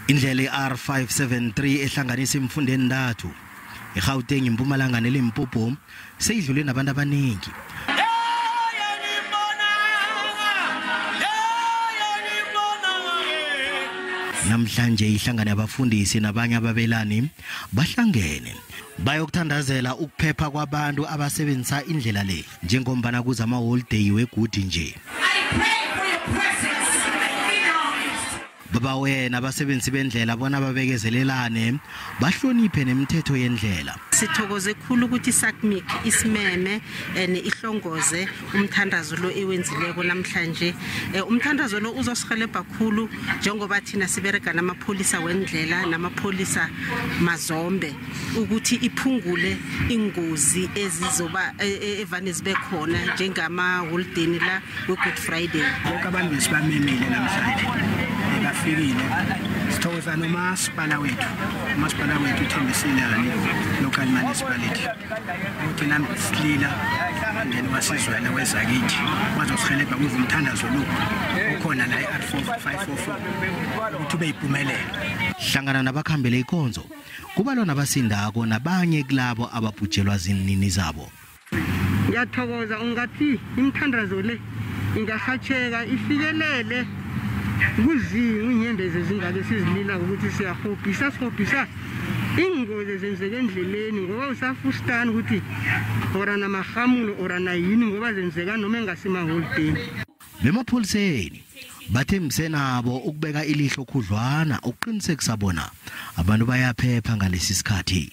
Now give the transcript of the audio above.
Indlela i-R573 ehlanganisa imfundo endathu iGauteng, iMpumalanga neLimpopo seyidlule nabantu abaningi. Namhlanje ihlangano yabafundisi nabanye ababelani bahlangene bayokuthandazela ukuphepha kwabantu abasebenzisa indlela le njengombana kuza amaholideyi wegudi nje. Baba wena abasebenzisi bendlela bona babekezelelane, bahloniphe nemithetho yendlela. Sithokoze khulu ukuthi iSACMIC isimeme and ihlongoze umthandazo lo ewenzileko namhlanje. Umthandazo lo uzosihelebha khulu njengoba thina siberega namapholisa wendlela namapholisa mazombe ukuthi iphungule ingozi ezizoba evane zibe khona njengama-holideni la we-Good Friday. Bonke abantu besibamemile namhlanje bafikile. Sithokoza nomasipala wethu, umasipala wethu uThembisile Local Municipality, ukuthi nami silila and then wasizwela wezakithi wazosihelebha kuva umthandazo lo ukhona la e-R4544 ukuthi ube yimpumelelo. Hlangana nabakhambele ikonzo kubalwa nabasindako nabanye kulabo ababhujelwa zinini zabo. Ngiyathokoza, ungathi imithandazo le ingarhatsheka ifikelele kuzinye inyembezi ezingabe sizililako ukuthi siyahobhisa, sihobhisa iingozi ezenzeka endleleni ngoba usafustani ukuthi ora namarhamulo ora nayini ngoba zenzeka noma engasimaholideni. Bemapholiseni bathembise nabo ukubeka ilihlo khudlwana ukuqinisekisa bona abantu bayaphepha ngalesi sikhathi.